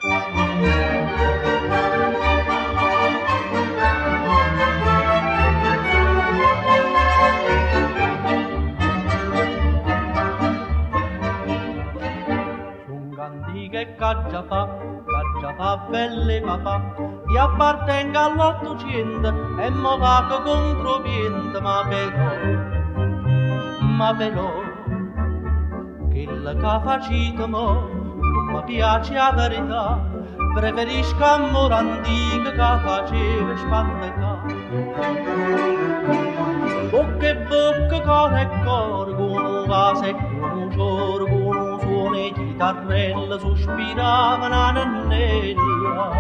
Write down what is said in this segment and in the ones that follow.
Song antica e ch'aggia fa, ch'aggia fa bella 'e papà. Io appartengo all'Ottuciento e mo vaco contro 'o viento, ma però, ma però, chello ca facite mo nun me piace 'a verità, preferisco ammore antico ca faceva spantecà. Bocca e bocca, core e core, cu nu vaso e cu nu ciore, cu nu suono 'e chitarrella suspirava na nennella.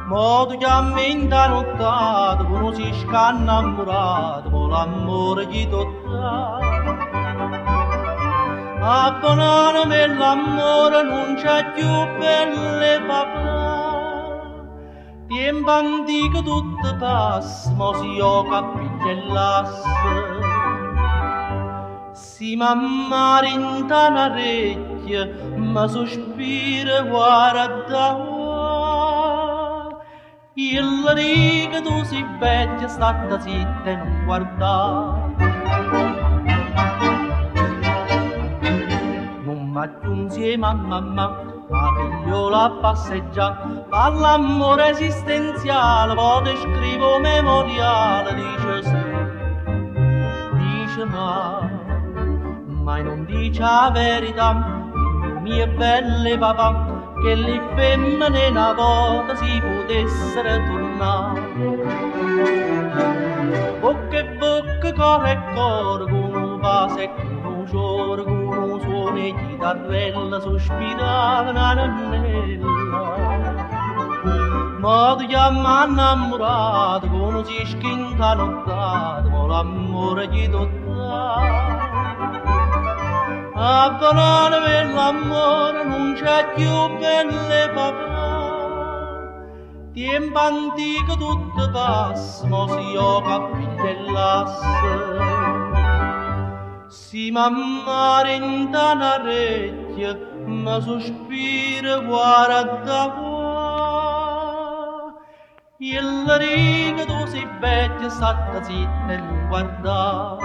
Mo tu chiamme 'int' 'a nuttata cu nu sisco 'a 'nnammurata, mo l'ammore chi t' 'o dà? A bonanema 'e l'ammore nun c'è cchiù bella 'e papà. Tiempo antico tutto passa, mo si joca a piglia e lassa. Si mammà dint' 'a na recchia me sospira guarda qua, io le dico tu si vecchia statte zitta e nun guardà. Nun va cchiù 'nzieme a mammà, 'a figliola a passeggià, fa l'ammore esistenziale, po' te scrive 'o memoriale, dice sì, dice ma, ma nun dice 'a verità, figlio mio bello 'e papà, chelli femmene 'e na vota si putessero turnà. Bocca e bocca, core e core, cu nu vaso e cu nu ciore, cu nu suono 'e chitarrella sospirava na nennella. Mo tu chiamme 'a 'nnammurata cu nu sisco 'int' 'a nuttata, mo l'ammore chi t' 'o dà? A bonanema 'e l'ammore nun c'è cchiù bella 'e papà. Tiempo antico tutto passa, mo si joca a piglia e lassa. Si mammà dint' 'a na recchia me sospira guarda qua, io le dico tu si vecchia statte zitta e nun guardà.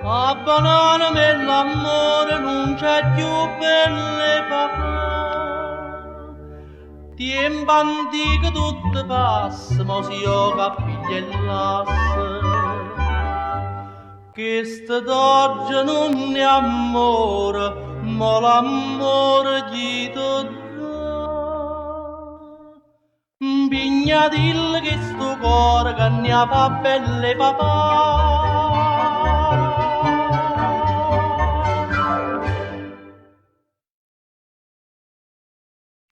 A bonanema 'e l'ammore nun c'è cchiù bella 'e papà. Tiempo antico tutto passa, mo si joca a piglia e lassa. Chesto d'ogge nun è ammore, mo l'ammore chi t' 'o dà? 'Mpignatillo chistu core ca ne 'a fa bella 'e papà.